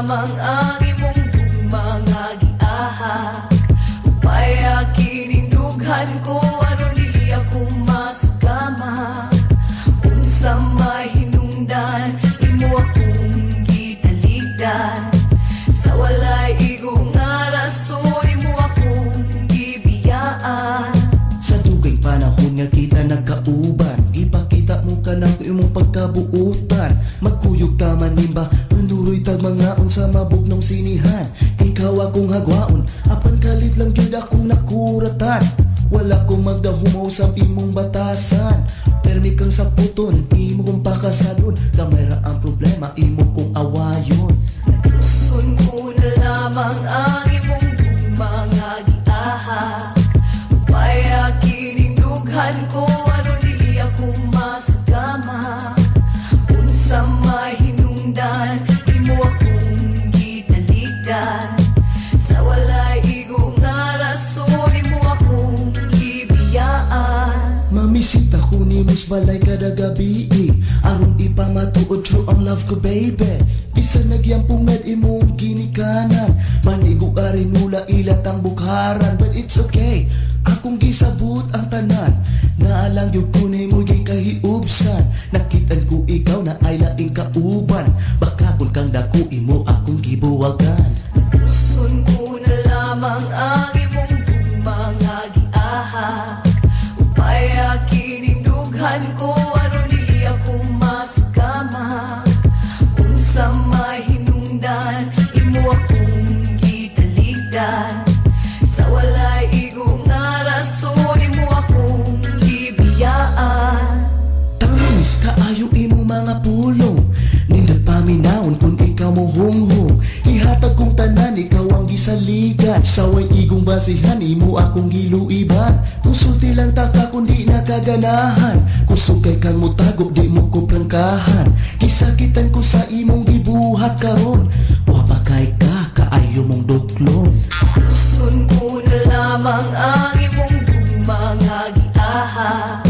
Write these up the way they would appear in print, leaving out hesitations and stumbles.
lamang ang imong gugma nga giahak. Upaya kining dughan ko aron dili ako masugama. Unsa mahinungdan imo akong gitaligdan. Sa walay igo nga rason imo akong gibiyaan. Sa dugay panahon nga kita nagkauban, ipakita mo ka na imong pagkabuutan. Magkuyog taman nimba, manuroy tag mangaon sa mabugnong sinihan. Ikaw akong hagwaon, apan kalit lang gyud akong nakuratan. Wala ko magdahumaw sa imong batasan. Permi kang saputon, imo kong pakasalon. Gamay ra ang problema, imo kong awayon. Tuson ko na lamang ang imong gugma nga giahak. Upaya kining dughan ko aron dili ako masugama. Unsa mahinungdan imo akong gitaligdan. Sa walay igo nga rason imo akong gibiyaan. Mamisita ko nimo sa balay kada gabi, aron ipamatuod true ang love ko, baby. Bisan nagyampungad imong ginikanan, Manigo ka rin nula ilatang bukharan. But it's okay, akong gisabot ang tanan. Naalang yun ko nimo gikahiubsan. Nakitan ko ikaw na ay laing kauban. Baka kung kang dako imo akong gibuwagan. Tuson ko na lamang ang imong gugma nga giahak. Upaya kining dughan ko aron dili ako masugama. Unsa mahinungdan imo akong gitaligdan. Sa walay igo nga rason imo akong gibiyaan. Tamis kaayo imong mga pulong. Nindot paminawon kung ikaw mo hunghong. Ihatag kong tanan, ikaw ang gisaligan. Sa way igong basihan, imo akong giluiban. Musulti lang ta ka kung di nakaganahan. Kusog kay kang mutago, di mo ko prangkahan. Gisakitan ko sa imong gibuhat karon. Wa pa kay ka, kaayo mong duklon. Tuson ko na lamang ang imong gugma nga giahak.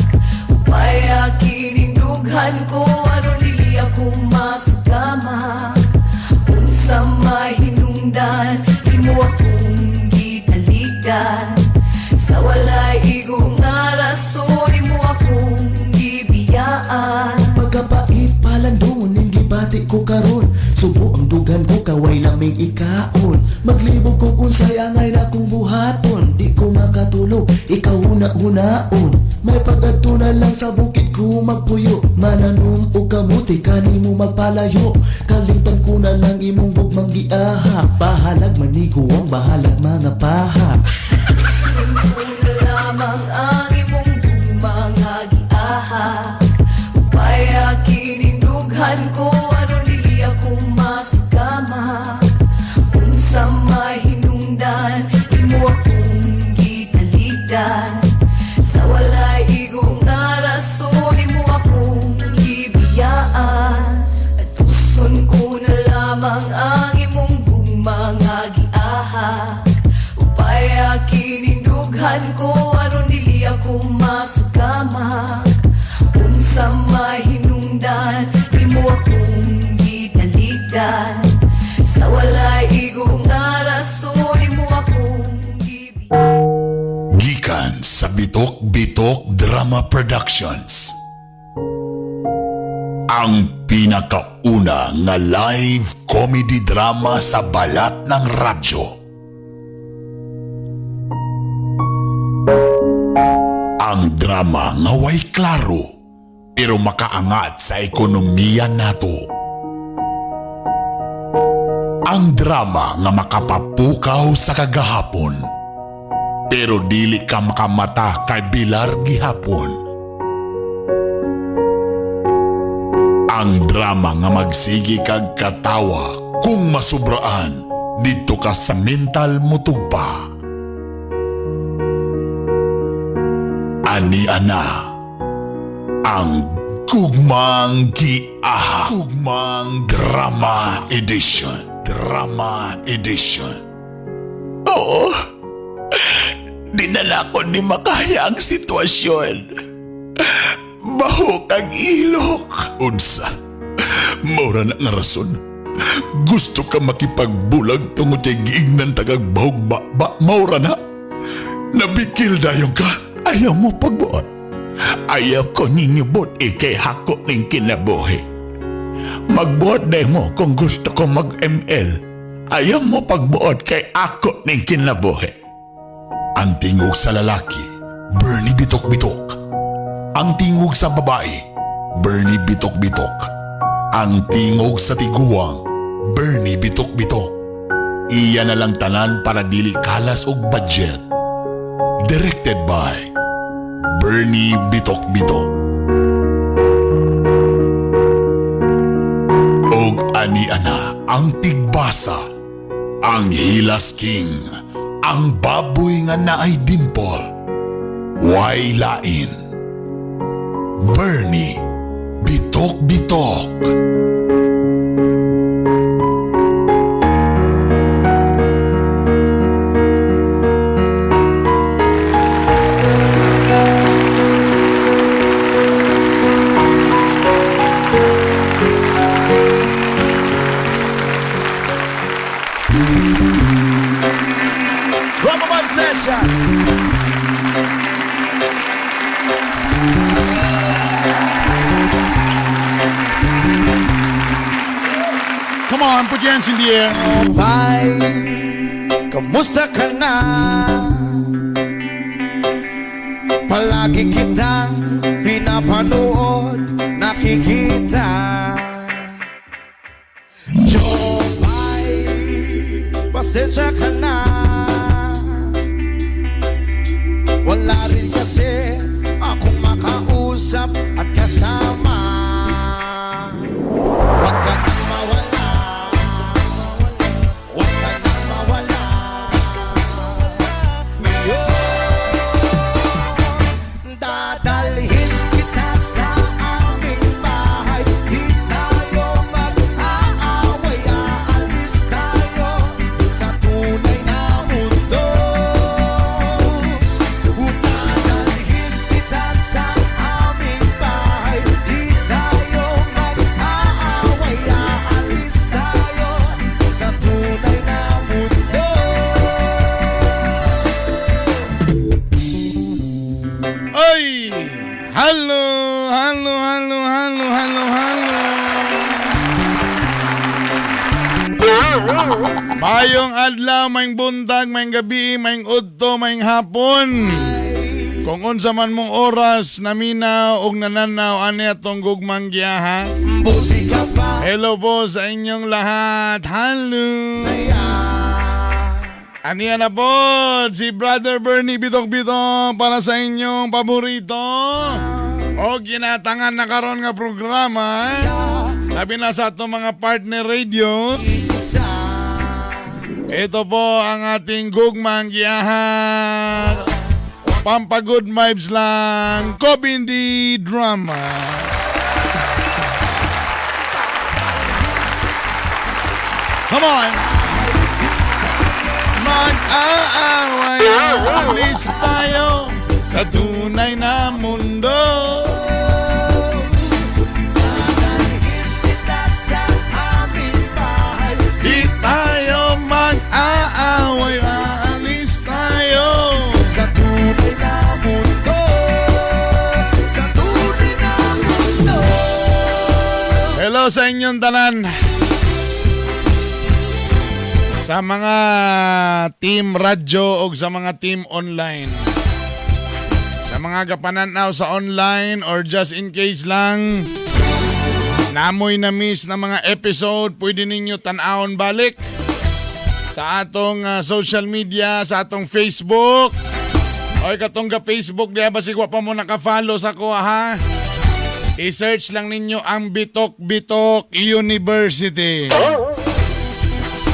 Upaya kining dughan ko aron dili ako masugama. Unsa mahinungdan imo akong gitaligdan. Sa walay igo nga rason imo akong gibiyaan. Pagkapait palandong ning gibati ko karon. Subo ang dugan ko kaway laming ikaon. Maglibog ko unsay angay na kong buhaton. Di ko makatulog, ikaw huna-hunaon. May pag-adto na lang sa bukid ko magpuyo. Mananom og kamuti kanimo magpalayo. Kalimtan ko na lang imong gugmang giahak. Bahalag manigo ang bahalag mga pahak. Tuson ko na lamang ang imong gugma nga giahak. Upaya kining dughan ko aron dili ako masugama. Unsa mahinungdan imo akong gitaligdan. Sa walay igo nga rason imo akong gibiyaan. Tuson ko na lamang ang imong gugma nga giahak. Upaya kining dughan ko aron dili ako masugama. Unsa mahinungdan imo akong gitaligdan. Sa walay igo nga rason imo akong gibiyaan. Gikan sa Bitok Bitok Drama Productions. Ang pinakauna nga live comedy drama sa balat ng radyo. Ang drama nga way klaro pero makaangat sa ekonomiya nato. Ang drama nga makapapukaw sa kagahapon pero dili ka makamata kay Bilar gihapon. Ang drama nga magsigi kag katawa kung masubraan didto ka sa mental mutugpa. Ani ana ang Gugmang Giaha. Gugmang Drama Edition. Drama Edition. Oo. Dinala ko ni makaya ang sitwasyon. Bahok ang ilok. Unsa. Maura na nga rason. Gusto ka makipagbulag tungod kay giignan tagag bahog ba, ba maura na. Nabikil dayon ka. Ayaw mo pagbuot. Ayaw ko ninyo buot ikay hako ning kinabuhi. Magbuot day mo kung gusto ko mag-ML. Ayaw mo pagbuot kay ako ning kinabuhi. Ang tingog sa lalaki, Bernie Bitok-Bitok. Ang tingog sa babae, Bernie Bitok-Bitok. Ang tingog sa tiguang, Bernie Bitok-Bitok. Iya na lang tanan para dili kalas og budget. Directed by Bernie Bitok-Bitok. Og ani ana ang tigbasa, ang Hilas King, ang baboy nga naay dimple, way lain. Bernie Bitok Bitok. Drama Man Session! Come on, put your hands in the air. Bye! Kamusta ka na? Palagi kitang pinapanood, nakikita. Jopay, pasensya ka na. Wala rin kasi akong makausap at kasama. Huwag ka nang mawala. Huwag ka nang mawala. Ngayon, dadalhin kita sa aming bahay. Di tayo mag-aaway. Aalis tayo sa tunay na mundo. Dadalhin kita sa aming bahay. Di tayo mag-aaway. Aalis tayo sa tunay na mundo. Oy! Hello, hello, hello, hello, hello, hello. Mayong adlaw, mayong buntag, mayong gabi, mayong udto, mayong hapon. Kung unsa man mong oras naminaw og nananaw ani atong gugmang giyaha. Buti ka pa. Hello po sa inyong lahat. Hello. Saya. Aniya na po si Brother Bernie Bitok Bitok para sa inyong paborito. O ginatangan na karon nga programa. Sabi na sa atong mga partner radio. Isa. Ito po ang ating gugmang giyahan. Pampa good vibes lang. Kobindi Drama. Come on! Mag-aaway, alis tayo sa tunay na mundo. Dadalhin kita sa aming bahay. Di tayo mag-aaway, aalis tayo. Sa tunay na mundo. Sa tunay na mundo. Hello sa inyong tanan. Sa mga team radyo o sa mga team online. Sa mga gapananaw sa online or just in case lang namoy na miss na mga episode, pwede ninyo tan-awon balik sa atong social media, sa atong Facebook. Oy, katong ga Facebook diha basig wa pa mo naka-follow sa ko ha. I-search lang ninyo ang Bitok Bitok University.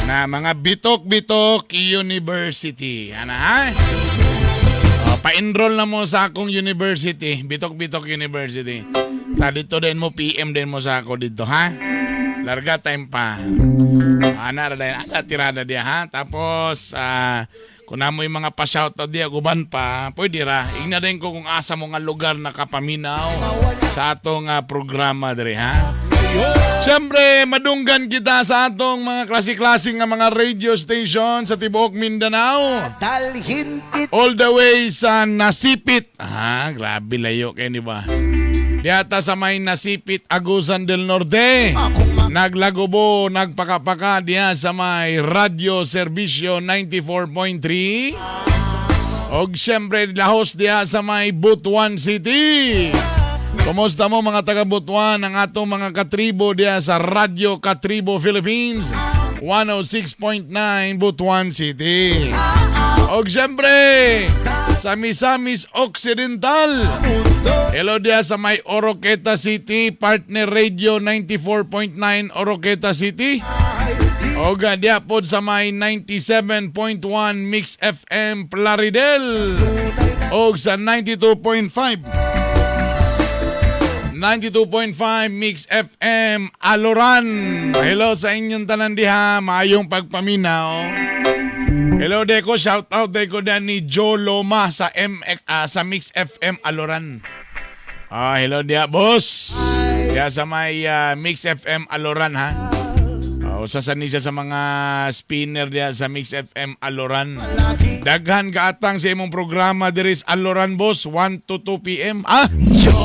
Na mga Bitok Bitok University. Ana ha? O, pa-enroll na mo sa akong university, Bitok Bitok University. Ta dito din mo PM din mo sa ako dito ha. Larga time pa. Ana ra dayon, ana tirada diya ha. Tapos kung namo yung mga pa-shoutout diya guban pa, pwede ra. Ingna din ko kung asa mo nga lugar nakapaminaw sa atong programa diri ha. Siyempre, madunggan kita sa atong mga klase-klase nga mga radio station sa tibuok Mindanao. Dalhin kita All the way sa Nasipit. Ah, grabe layo kayo, di ba? Diata sa may Nasipit, Agusan del Norte. Naglagubo, nagpakapaka diya sa may Radyo Serbisyo 94.3. Og siyempre, lahos diya sa may Butuan City. Kumusta mo mga taga Butuan, ang atong mga katribo diya sa Radyo Katribo Philippines 106.9 Butuan City. Og siyempre, sa Misamis Occidental. Hello diya sa may Oroqueta City, Partner Radio 94.9 Oroqueta City. Og diya pod sa may 97.1 Mix FM Plaridel. Og sa 92.5 92.5 Mix FM Aloran. Hello sa inyong tanan diha, maayong pagpaminaw. Hello Deko, shout out Deko dan ni Joe Loma sa sa Mix FM Aloran. Ah, hello dia, boss. Diya sa may Mix FM Aloran ha. Oh, usa sa ni siya sa mga spinner diya sa Mix FM Aloran. Daghan kaatang sa imong programa diri sa Aloran, boss, 1 to 2 PM. Ah,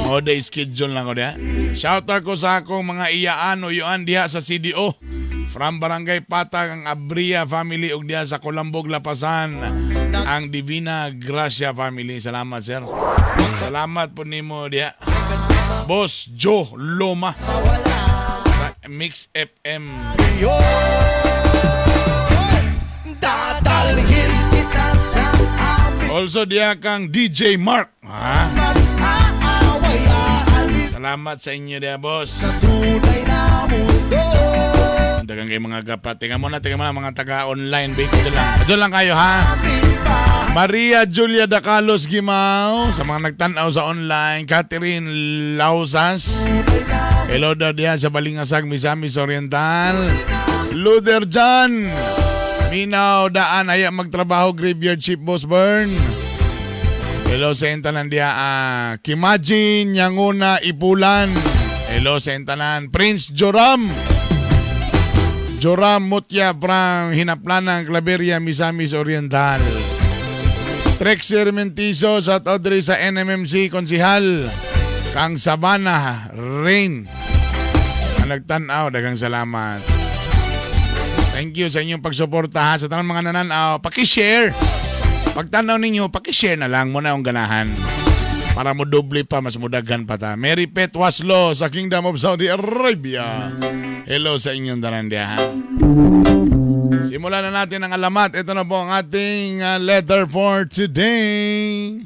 oh, day schedule lang ko diha. Shout out ko sa akong mga iyaan o yuan diha sa CDO. From Barangay Patag ang Abria family ug diha sa Colambog Lapasan ang Divina Gracia family. Salamat, sir. Salamat po nimo diha. Boss Joe Loma sa Mix FM. Dadalhin kita sa aming Also diha kang DJ Mark. Ha? Mag-aaway aalis Salamat sa inyo diha, boss. tunay na mundo. Dagang kay mga gapat. Tingnan mo na mga taga-online. Ba, ito lang. Ito lang kayo ha. Maria Julia Dacalos Gimao sa mga nagtanaw sa online, Catherine Lausas. Hello daw diha sa Balingasag, Misamis Oriental. Luther John. Minaw daan aya magtrabaho graveyard shift, Boss Bern. Hello sa intanan diha Kimajin Yanguna Ipulan. Hello sa intanan Prince Joram. Joram Mutya from Hinaplanang Claveria, Misamis Oriental. Trexie Mentizo sa Audrey sa NMMC Konsihal. Kang Sabana Rain. Ang nagtanaw, daghang salamat. Thank you sa inyong pagsuporta ha. Sa tanang mga nananaw, paki-share. Pagtanaw ninyo, paki-share na lang mo na ang ganahan. Para mo doble pa, mas mudaghan pa ta. Mary Pet Waslo sa Kingdom of Saudi Arabia. Hello sa inyong tanan diha. Ha? Simulan na natin ang alamat. Ito na po ang ating letter for today.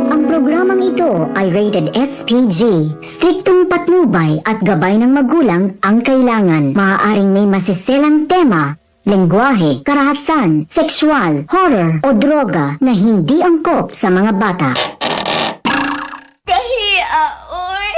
Ang programang ito ay rated SPG. Striktong patnubay at gabay ng magulang ang kailangan. Maaaring may masiselang tema, lengguwahe, karahasan, sexual, horror o droga na hindi angkop sa mga bata. Kahia, oy!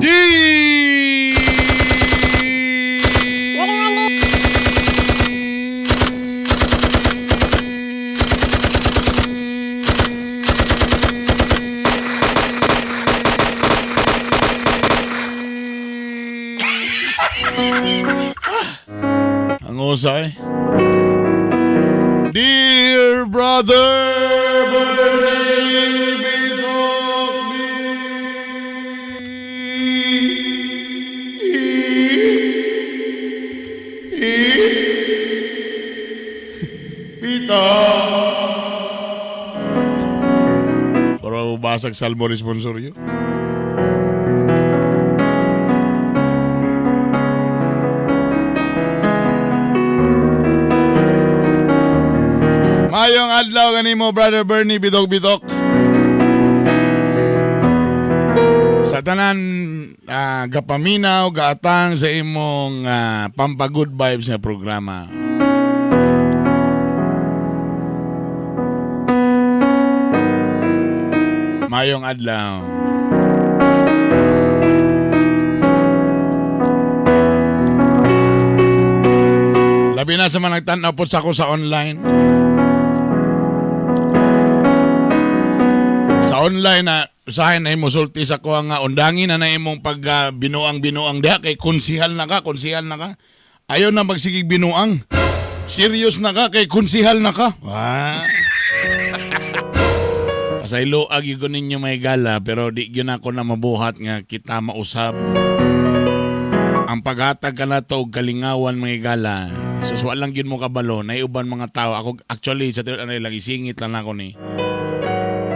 D! Ang usa eh. Dear brother, believe it not me. Pita. Pero basag salmo responsorio. Mayong adlaw kanimo, Brother Bernie Bidok Bidok. Sa tanan gapaminaw, gaatang sa imong Pampa Good Vibes nga programa. Mayong adlaw. Labi na sa mga nagtan-aw po sa ako sa online. Sa online na usahay na imo sulti sa ko nga undangin na na imong pag binuang-binuang diha kay konsihal na ka, konsihal na ka. Ayaw na magsigig binuang. Serious na ka kay konsihal na ka. Wah. Pasaylo agi ko ninyo may gala pero di gyud ako na mabuhat nga kita mausab. Ang paghatag ka na to og kalingawan mga gala. So, so lang gyud mo kabalo na uban mga tao. Ako actually sa tinuod anay lang isingit lang ako ni.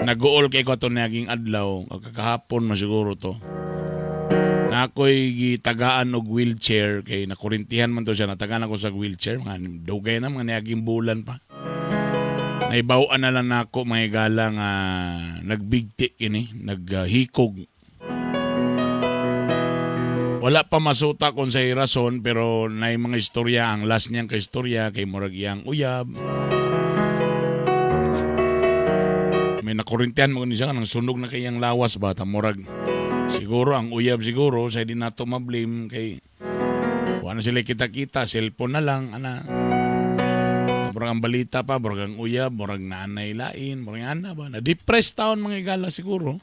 Naguol kay ko ato naging adlaw kagahapon man siguro to. Na ako'y gitagaan og wheelchair kay nakurintihan man to siya, natagaan ako sa wheelchair mga dugay na, mga niaging bulan pa. Naibaw-an na lang nako mga gala nga nagbigti kini, naghikog. Wala pa masuta kung sa rason pero nay mga istorya ang last niyang kaistorya kay murag iyang uyab. May nakurintihan mo ni siya nang sunog na kay iyang lawas ba ta murag siguro ang uyab siguro sa di nato ma-blame kay wala na sila kita-kita, cellphone na lang ana. Murag ang balita pa, murag ang uyab, murag nanay lain, murag ana ba. Na-depressed taon mga igala siguro.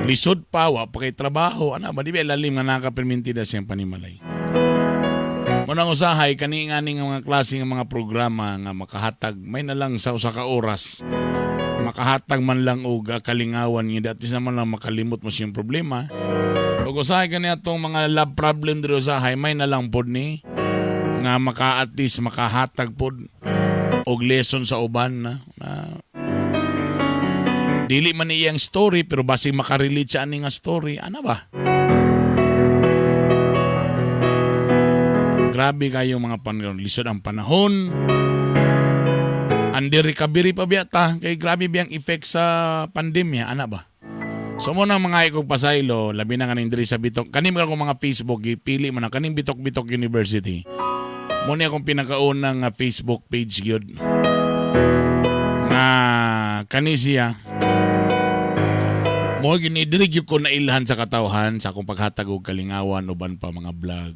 Lisod pa, wa pa kay trabaho. Ana ba, di ba lalim nga nakapirminti na siyang panimalay. Munang usahay, kani nga ning mga klase nga mga programa nga makahatag, may na lang sa usa ka oras, makahatag man lang og kalingawan nga at least naman lang makalimot mo siyang problema. Ug usahay kani atong mga love problem diri usahay, may na lang pod ni nga maka at least makahatag pod og lesson sa uban na dili man iyang story pero basig makarelate sa ani nga story ana ba. Grabe kayo mga panahon, lisod ang panahon, under recovery pa biya ta kay grabe biyang effect sa pandemya ana ba. So mo nang mga ikog pasaylo, labi na kaning diri sa Bitok. Kanim ka akong mga Facebook, gipili mo na kaning Bitok Bitok University. Mo ni akong pinakaunang Facebook page gyud. Nga kani siya. Mo gini diri gyud ko nailhan sa katawhan sa akong paghatag og kalingawan uban pa mga vlog.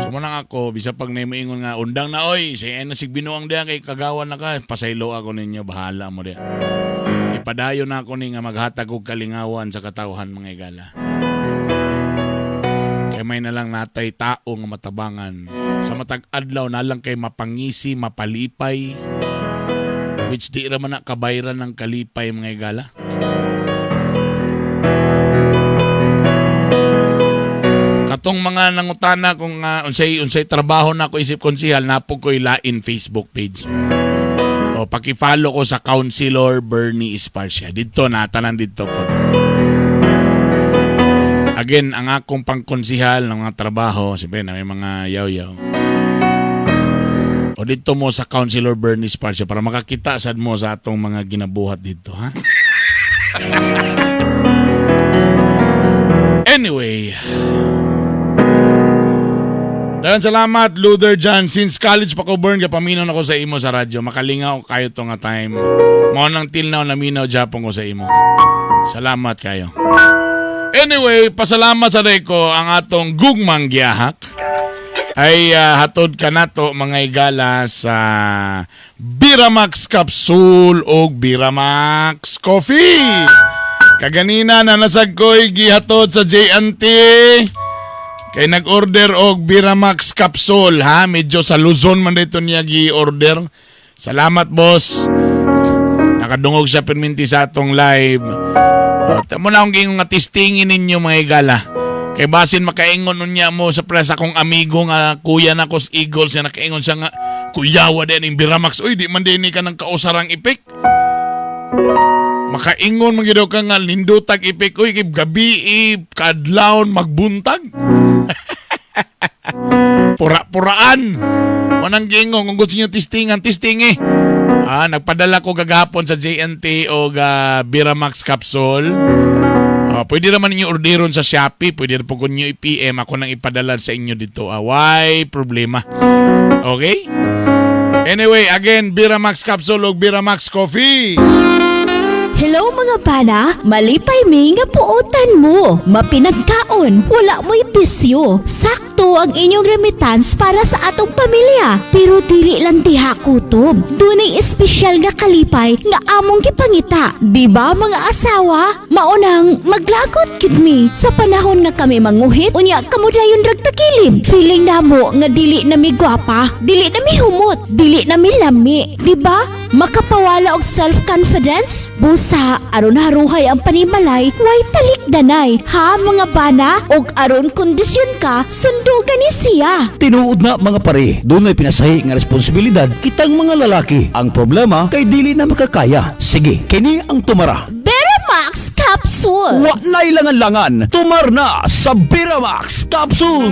So mo nang ako bisa pag naimoingon nga undang na oy, say na sig binuang diha kay kagawan na ka, pasaylo ako ninyo, bahala mo diha. Ipadayon na ako ni nga maghatag og kalingawan sa katawhan mga igala. Kay may na lang natay tao nga matabangan. Sa matag adlaw na lang kay mapangisi, mapalipay. Which di ra man na kabayran ng kalipay mga igala. Katong mga nangutana kung unsay unsay trabaho na ako isip konsihal, napog ko'y lain Facebook page. O paki-follow ko sa Councilor Bernie Esparcia. Didto na tanan didto po. Again, ang akong pangkonsihal ng mga trabaho, siyempre na may mga yaw-yaw. O dito mo sa Councilor Bernie Esparcia para makakita sad mo sa atong mga ginabuhat dito, ha? Anyway, daghang salamat, Luther John. Since college pa ko, Bern, kapaminaw na ko sa imo sa radyo. Makalingaw kayo to nga time. Mao nang till now, naminaw Japon ko sa imo. Salamat kayo. Anyway, pasalamat sa ko ang atong gugmang giyahak ay hatod ka nato mga igala sa Biramax Capsule o Biramax Coffee. Kaganina na nasag ko'y gihatod sa J&T. Kay nag-order og Biramax Capsule ha, medyo sa Luzon man dito niya gi-order. Salamat, boss. Nakadungog siya perminti sa atong live. O, tamo na akong giingon nga testingin ninyo mga igala. Kay basin makaingon unya mo sa presa akong amigo nga kuya na ko sa Eagles nga nakaingon siya nga kuyawa din ang Biramax. Uy, di man din ni ka ng kausarang ipik. Makaingon man gyud ka nga nindutag ipik. Uy, kay gabi kadlawon magbuntag. Pura-puraan. Manang gingon, kung gusto niyo testingan, testingi. Ah, nagpadala ko gagahapon sa JNT og Biramax capsule. Ah, pwede naman ninyo orderon sa Shopee, pwede rin po kung niyo i-PM ako nang ipadala sa inyo dito. Ah, why problema? Okay? Anyway, again, Biramax capsule ug Biramax coffee. Hello, mga bana, malipay mi nga puotan mo. Mapinagkaon, wala mo'y bisyo. Sakto ang inyong remittance para sa atong pamilya. Pero dili lang diha kutob. Dunay espesyal nga kalipay nga among gipangita. Di ba, mga asawa? Maunang maglagot gid mi sa panahon nga kami manguhit, unya kamo dayon rag takilid. Feeling namo nga dili na mi gwapa, dili na mi humot, dili na mi lami. Di ba? Makapawala og self-confidence? Busa, aron haruhay ang panimalay, way talikdanay. Ha, mga bana? Og aron kondisyon ka, sundugan ni siya. Tinuod na, mga pare, dunay pinasahi nga responsibilidad kitang mga lalaki. Ang problema kay dili na makakaya. Sige, kini ang tumara. Beramax Capsule! Wa na'y langan-langan, tumar na sa Biramax Capsule!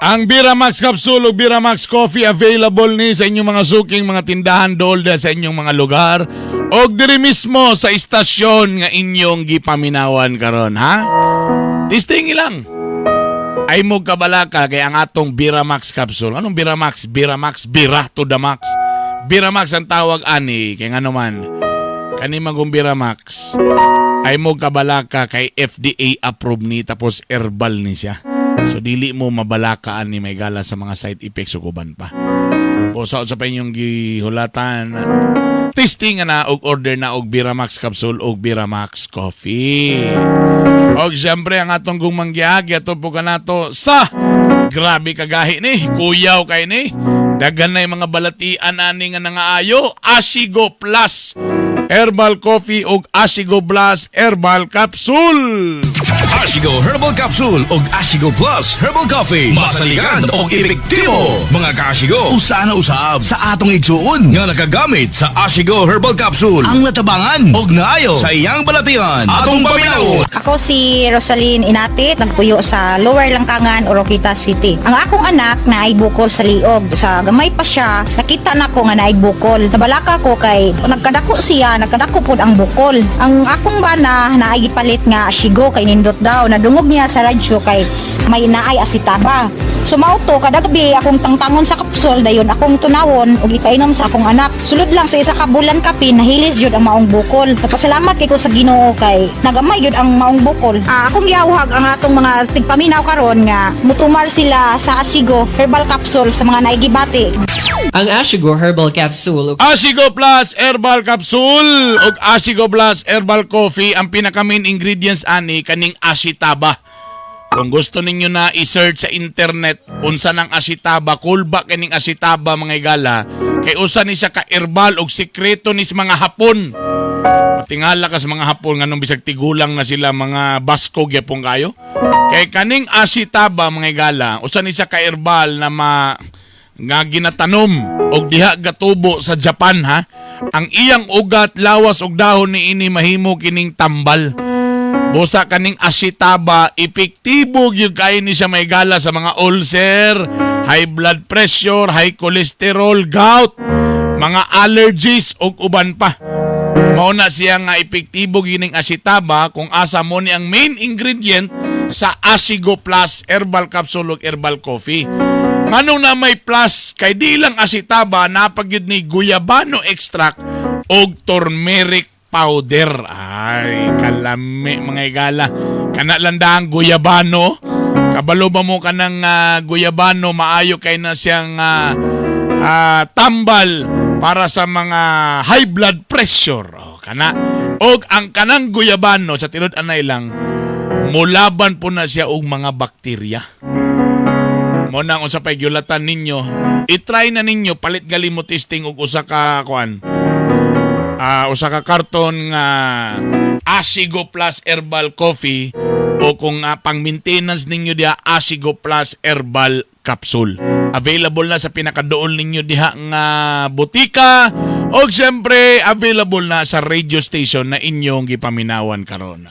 Ang Biramax Capsule ug Biramax Coffee available ni sa inyong mga suking mga tindahan dool sa inyong mga lugar og diri mismo sa istasyon nga inyong gipaminawan karon, ha? Testing lang. Ay mo kabalaka kay ang atong Biramax Capsule. Anong Biramax? Biramax, Bira to the max. Biramax ang tawag ani kay ngano man kani magong Biramax ay mo kabalaka kay FDA approved ni, tapos herbal ni siya. So dili mo mabalakaan ni may gala sa mga side effects ug uban pa. Busa sa pa inyong gihulatan. Testing na og order na og Biramax capsule og Biramax coffee. Og siyempre ang atong gumanggiagi ato po kanato sa grabe kagahi ni, kuyaw kay ni. Daghan na yung mga balatian ani nga nangaayo, Asigo Plus Herbal Coffee og Asigo Plus Herbal Capsule. Ashigo Herbal Capsule og Ashigo Plus Herbal Coffee. Masaligan og epektibo. Mga kaashigo, usa na usab sa atong igsuon nga nakagamit sa Ashigo Herbal Capsule ang natabangan og naayo sa iyang balatian. Atong paminawon. Ako si Rosaline Inatit, nagpuyo sa Lower Langkangan, Oroquieta City. Ang akong anak na ay bukol sa liog. Sa gamay pa siya, nakita na ko nga naay bukol. Nabalaka ko kay nagkadako siya, nagkadako pod ang bukol. Ang akong bana na ay gipalit nga Ashigo kay nindot daw. Nadungog niya sa radyo kay may naay asitaba. So mao to, kada gabi akong tangtangon sa kapsol, dayon akong tunawon ug ipainom sa akong anak. Sulod lang sa 1 ka bulan kapin, nahilis jud ang maong bukol. Nagpasalamat kay ko sa Ginoo kay nagamay jud ang maong bukol. Ah, akong giawhag ang atong mga tigpaminaw karon nga mutumar sila sa Asigo Herbal Capsule sa mga naigibati. Ang Ashigo Herbal Capsule Asigo Plus Herbal Capsule ug Asigo Plus Herbal Coffee, ang pinaka main ingredients ani kaning asitaba. Kung gusto ninyo na i-search sa internet unsa nang asitaba, kulba kining asitaba, mga igala, kay usa ni siya ka herbal og sikreto ni sa mga Hapon. Matingala ka sa mga Hapon nganong bisag tigulang na sila, mga basko gyapon kayo. Kay kaning asitaba, mga igala, usa ni siya ka herbal na ma nga ginatanom og diha gatubo sa Japan, ha. Ang iyang ugat, lawas ug dahon niini mahimo kining tambal. Busa kaning asitaba, epektibo gyud kaayo ni siya may gala sa mga ulcer, high blood pressure, high cholesterol, gout, mga allergies ug uban pa. Mao na siya nga epektibo gining asitaba kung asa mo ni ang main ingredient sa Asigo Plus Herbal Capsule ug Herbal Coffee. Nganong na may plus kay di lang asitaba, napagyud ni guyabano extract og turmeric powder. Ay, kalami, mga igala. Kana lang dahang guyabano. Kabalo ba mo kanang guyabano, maayo kay na siyang tambal para sa mga high blood pressure. Oh, kana. Og ang kanang guyabano sa tinud anay lang mulaban po na siya og mga bakterya. Mo nang unsa pay gyulatan ninyo, i-try na ninyo, palit gali mo testing og usa ka kuan. Usa ka karton nga Asigo Plus Herbal Coffee o kung pang maintenance ninyo diha, Asigo Plus Herbal Capsule. Available na sa pinakadool ninyo diha nga botika. Og siyempre, available na sa radio station na inyong gipaminawan karon.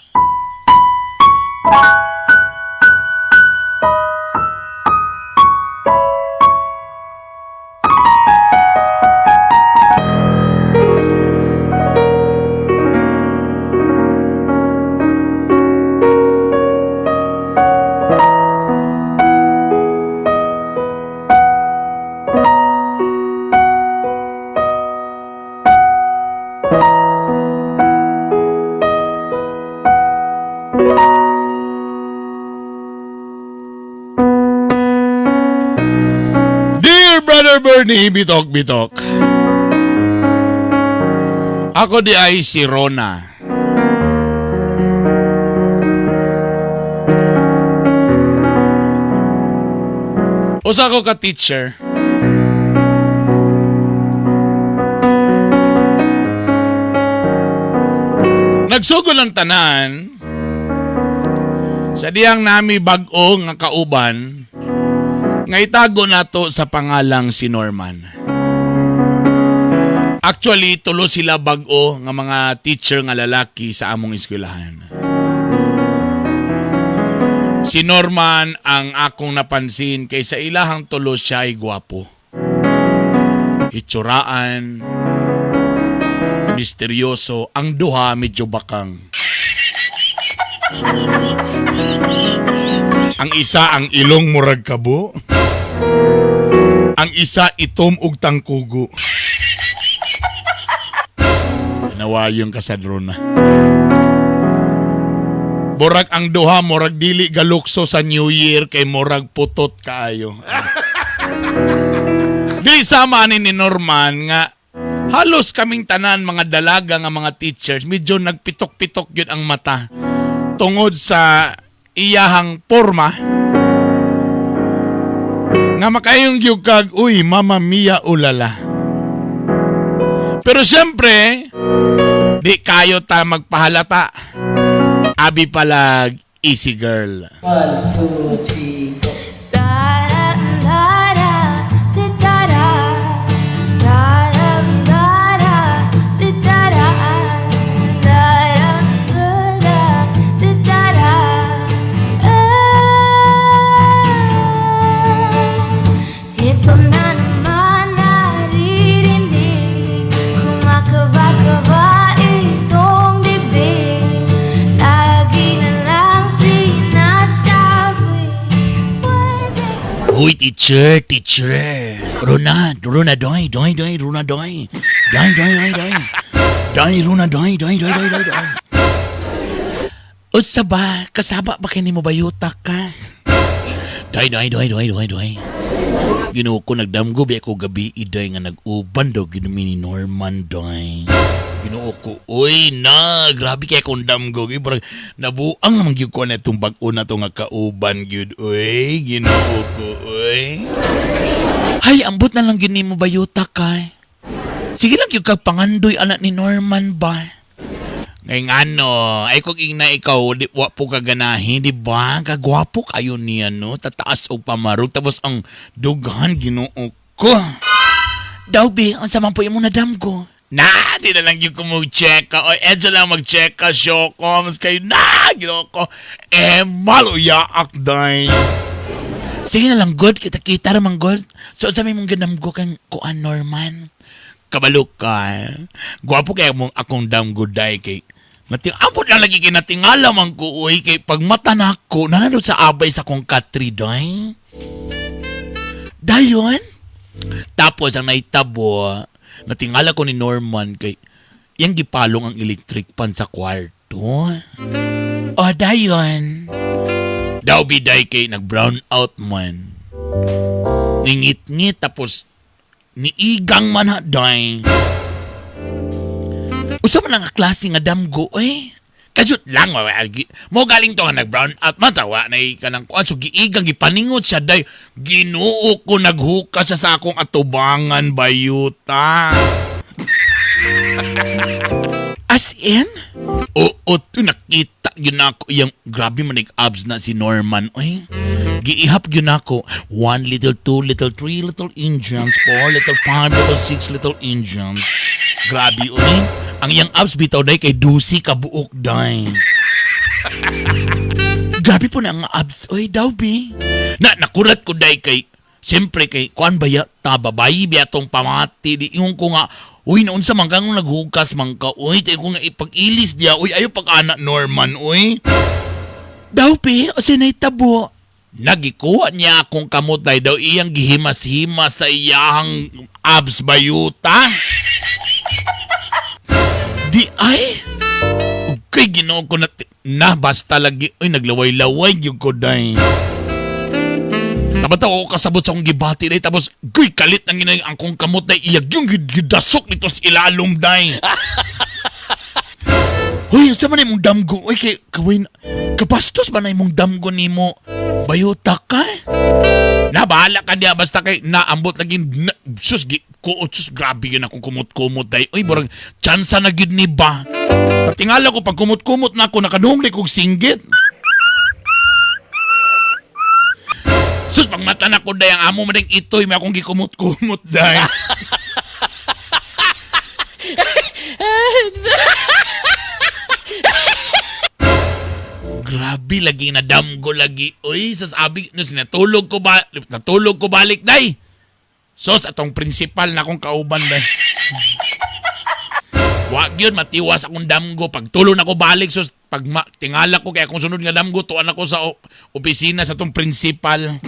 Dear Brother Bernie, bitok bitok. Ako di ay si Rona. Usa ko ka teacher. Nagsugod ang tanan sa diyang nami bag-o nga kauban nga itago nato sa pangalang si Norman. Actually, tulo sila bag-o nga mga teacher nga lalaki sa among eskwelahan. Si Norman ang akong napansin kay sa ilahang tulo siya ay gwapo. Hitsuraan, misteryoso, ang duha medyo bakang. Ang isa ang ilong murag kabo. Ang isa itom ug tangkugo. Nawayong kasadrona. Murag ang duha, murag dili galukso sa New Year kay murag putot kaayo. Di sama ni Norman nga halos kaming tanan mga dalaga nga mga teachers medyo nagpitok-pitok yun ang mata tungod sa iyahang porma nga makayong gyud kag uy mama mia ulala. Pero siyempre, di kayo ta magpahalata. Abi palag easy girl. 1, 2, 3, go. Ito na naman naririnig, kumakaba-kaba itong dibdib. Lagi na lang sinasabi, pwede. Uy, teacher, teacher. Runa, Runa, doy, doy, doy, Runa, doy. Doy, doy, doy, doy. Doy, Runa, doy, doy, doy, doy, doy, doy. Usa ba, kasaba ba kini mo bayuta ka? Doy, doy, doy, doy, doy, doy. Ginoo ko, nagdamgo biya ko gabi iday nga nag-uban daw ginumi ni Norman doy. Ginoo ko, uy na, grabe kay akong damgo. Gyud, parang nabuang naman gyud ko na itong bag-o na to nga kauban gyud, uy. Ginoo ko, uy. Hay, ambot na lang gyud nimo bayuta ka. Sige lang gyud kag pangandoy anak ni Norman ba. Ngayon ano, ay kung ingna ikaw, di, wa po kaganahi, di ba? Kagwapo kayo niya, no? Tataas og pamarog, tapos ang dughan, ginoo ko. Daw, be, ang sama po yung nadam ko. Na, di na lang yung kumag-check ka. O, edyo lang mag-check ka, syoko. Mas kayo, na, ginoo ko. Eh, maluyaak, day. Sige na lang, good. Kita-kita ramang good. So, sabi mong ganam ko kang kuan, Norman. Kabalo ka. Gwapo kaya mong akong damgo, day, kay Nating ambot lang lagi kinatingala man ko uy kay pag mata na ako nanalo sa abay sa kong katri day. Dayon. Tapos ang naitabo, natingala ko ni Norman kay yang gipalong ang electric pan sa kwarto. O dayon. Daw biday kay nag brown out man. Ningit-ngit tapos niigang man ha day. Usa man ang klase nga damgo eh. Kajut lang wa mo galing to nga nag brown out man tawa na kanang kuan so giigang gipaningot siya day. Ginoo ko, naghuka siya sa akong atubangan bayuta. As in? Oo, to nakita yun ako yung grabe man abs na si Norman. Oy, giihap yun ako. 1 little, 2 little, 3 little Indians, 4 little, 5 little, 6 little Indians. Grabe, oy. Ang iyang abs bitaw day kay dusi kabuok day. Grabe po na ang abs, oy, daw bi. Na nakurat ko day kay siyempre kay kuan ba ya ta babayi biya tong pamati di ingon ko nga uy naunsa man kang naghugas man ka uy tay ko nga ipag-ilis diya uy ayo pag ana Norman uy. Daw pi o sinay tabo. Nagikuha niya akong kamot day daw iyang gihimas-himas sa iyang abs bayuta. Di ay. Kay Ginoo ko na, na basta lagi uy naglaway-laway gyud ko day. Tabat ako kasabot sa akong gibati day tapos guy kalit ang ginay ang kong kamot day iyag yung gidasok nito sa ilalom day. Hoy, sa man imong damgo? Uy, kay kawin kabastos ba na imong damgo nimo? Bayuta ka? Na bahala ka diya basta kay naambot lagi na, sus gi kuot sus grabe yun akong kumot-kumot day. Uy, burang tsansa na gid ni ba? Patingala ko pag kumot-kumot na ako nakadungli kog singgit. Sus, pagmata na ko day ang amo man ding itoy may akong gikumot-kumot day. Grabe lagi nadamgo lagi. Uy, sasabi no natulog ko ba natulog ko balik day. Sos atong principal na akong kauban day. Wa gyud matiwas akong damgo pagtulo na ko balik sos pag tingala ko kay akong sunod nga damgo tuan ako sa opisina sa atong principal.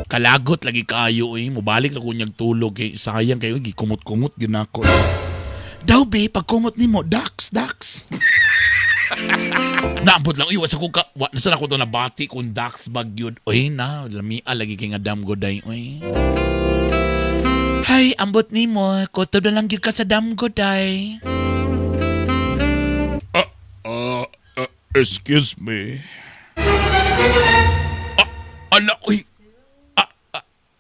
Kalagot lagi kayo eh. Mubalik na ko niyang tulog kay sayang kayo gikumot-kumot gyud nako. Daw be pagkumot nimo dax dax. Naambot lang, uy, wa sa ko ka, wa, nasa na ko to nabati kung dax bag yun. Uy, na, lamia lagi kay nga damgo day, uy. Hay, ambot nimo, kutob na lang gyud ka sa damgo day. Excuse me. Ala, uy.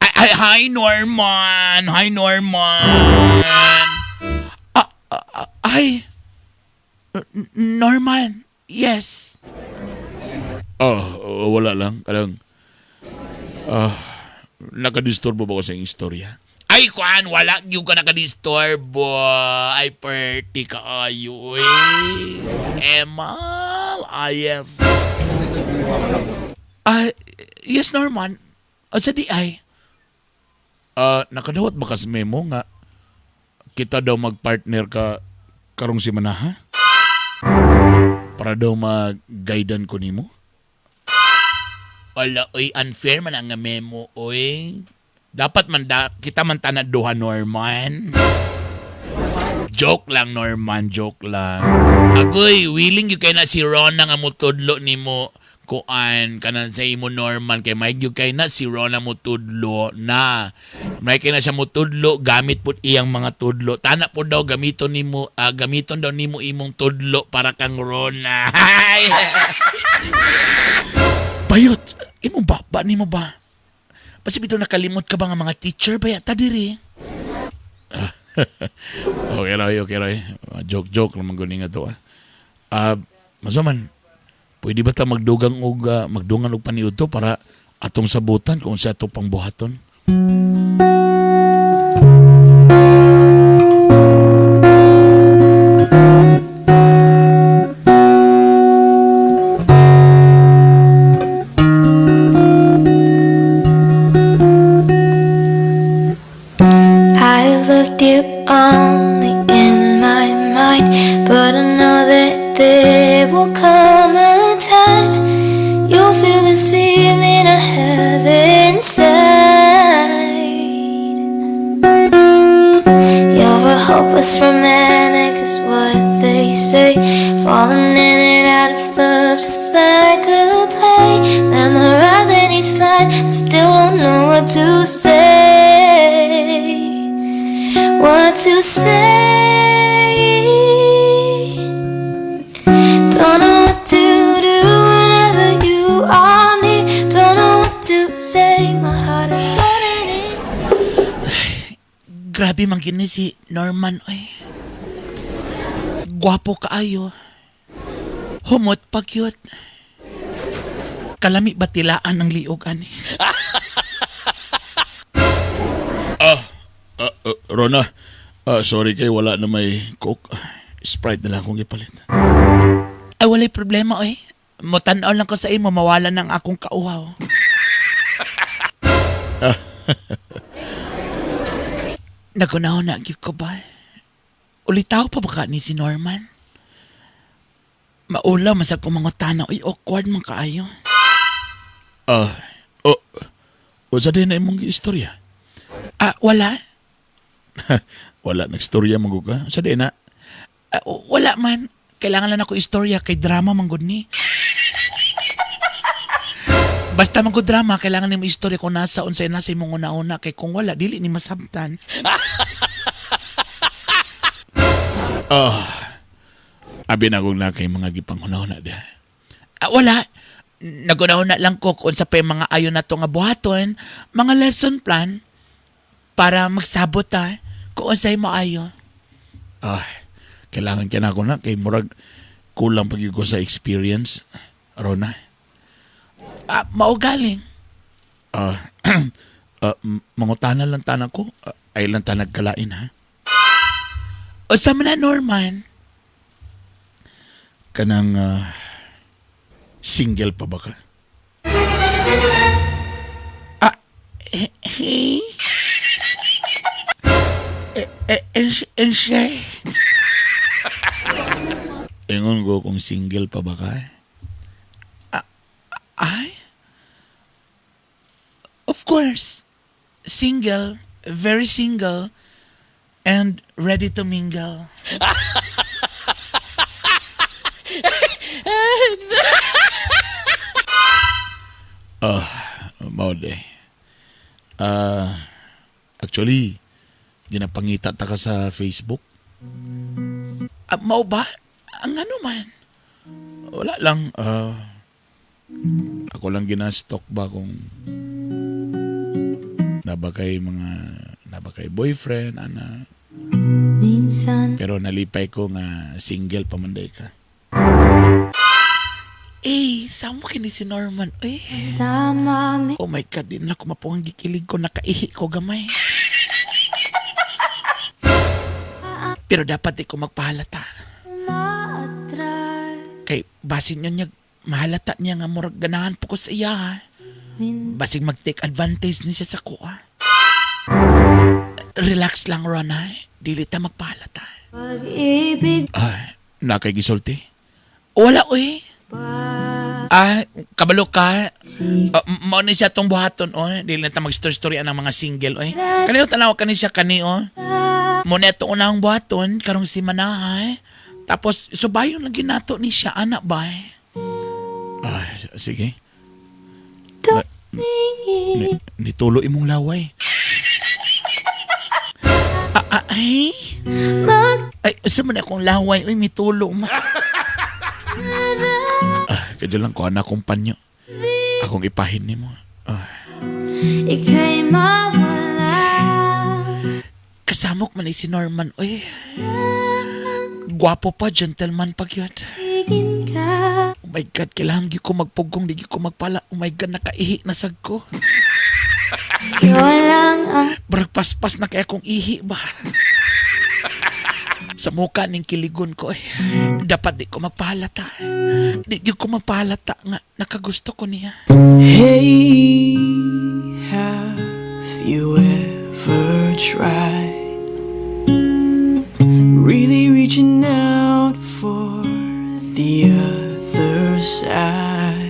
Ay, hi, Norman. Hi, Norman. Ay. Norman. Yes. Oh, wala lang. Kalang, nakadisturbo ba ko sa iyong istorya? Ay, kuan, wala yung ka nakadisturbo. Ay, perti ka ayo, eh. Emal, yes. Yes, Norman. O, sa di ay? Nakadawat ba ka sa memo nga kita daw magpartner ka karong si Manaha? Para daw mag-guidan ko nimo? Wala, oy, unfair man ang memo, oy. Dapat man da, kita man tanad duha, Norman. Joke lang, Norman, joke lang. Agoy, willing yun kay na si Rona nga mutudlo nimo kuan kanan sa imo Norman kay may gyud kay na si Rona mutudlo na. May kay na siya mutudlo gamit pud iyang mga tudlo. Tana pud daw gamiton nimo gamiton daw nimo imong tudlo para kang Rona. Bayot, imo ba ba nimo ba? Basi bitaw nakalimot ka ba nga mga teacher ba yata diri? Okay Roy, okay Roy. Joke joke naman guni nga to. Masaman, pwede ba ta magdugang og magdungan og paniudto para atong sabutan kung sa ato pangbuhaton? I've loved you only in my mind, but I know that there will come a time you'll feel this feeling I have inside. You're a hopeless romantic is what they say, falling in and out of love just like a play, memorizing each line, I still don't know what to say. What to say? Don't know what to do whenever you are near. Don't know what to say. My heart is floating in. Grabe man kini si Norman oy. Gwapo kaayo. Humot pa cute. Kalami ba tilaan ang liog ani? Rona, sorry kay wala na may Coke. Sprite na lang akong ipalit. Ay, walay problema oy. Mutanaw lang ko sa imo, mawala ng akong kauhaw. Nagunaw na gyud ko ba? Ulitaw pa ba ka ni si Norman? Maulaw man sa kong mga tanaw, uy, awkward man kaayo. Oh, unsa din na imong istorya? Ah, wala. Wala nagstorya man gud ka. Unsa din na? Ah, wala man. Kailangan lang ako istorya kay drama man gud ni. Basta man gud drama, kailangan nimo istorya kung nasa unsay nasa imong una-una kay kung wala dili ni masabtan. Abi na kong na kay mga gipanghunahuna diha. Ah, wala. Naguna-una lang ko kung sa pa yung mga ayon na to nga buhaton, mga lesson plan para magsabot ta kung unsay maayo. Ah, kailangan kaya na ako na kay murag kulang pag ko sa experience. Rona. Ah, mao galing. Ah, mangutana lang tanan ko. Ay lang tanag kalain ha. Unsa man na, Norman? Kanang single pa ba ka? Eh, hey. Eh, eh, eh, eh, siya. Ingon ko kung single pa ba ka? Ay? Of course. Single, very single, and ready to mingle. Mao de. Ah, actually, ginapangita ta ka sa Facebook. Ah, mao ba? Ang ano man? Wala lang. Ako lang gina-stalk ba kung naba kay mga naba kay boyfriend ana, Minsan pero nalipay ko nga single pa man day ka. Eh, samo kini si Norman. Eh. tama Oh my God, di na ako mapuhang gikilig ko, nakaihi ko gamay. Pero dapat di ko magpahalata. Umaatras. Kay basin yun niya, mahalata niya nga murag ganahan po ko sa iya. Ha. Basig mag-take advantage ni siya sa kuha. Relax lang, Rona. Dili ta magpahalata. Pag-ibig Ay, na kay gisulti. Wala, uy. ba Ah, kabalo ka. Mao ni siya tong buhaton, oh. Dili na ta mag-story-story ang mga single, oy. Kaniyo tanaw kani siya kani, oh. Mo na ito unang buhaton karong si Manahay. Tapos subayon lagi nato ni siya anak ba? Eh. Ay, sige. Nitulo imong laway. Ah, ay. Mag Ay, usa man akong laway, uy, mitulo ma. Ah, kadyo lang ko anak akong panyo. Akong ipahin nimo. Ah, Ika'y mawala. Kasamok man ni si Norman, uy. Gwapo pa, gentleman pa gyud. Higin ka. Oh my God, kailangan gyud ko magpugong, di gyud ko magpala. Oh my God, nakaihi na sad ko. Ikaw lang ang Barag paspas na kaya kong ihi ba? Sa muka ning kiligon ko eh. Dapat di ko magpahalata. Di gyud ko magpahalata nga nakagusto ko niya. Hey, have you ever tried really reaching out for the other side?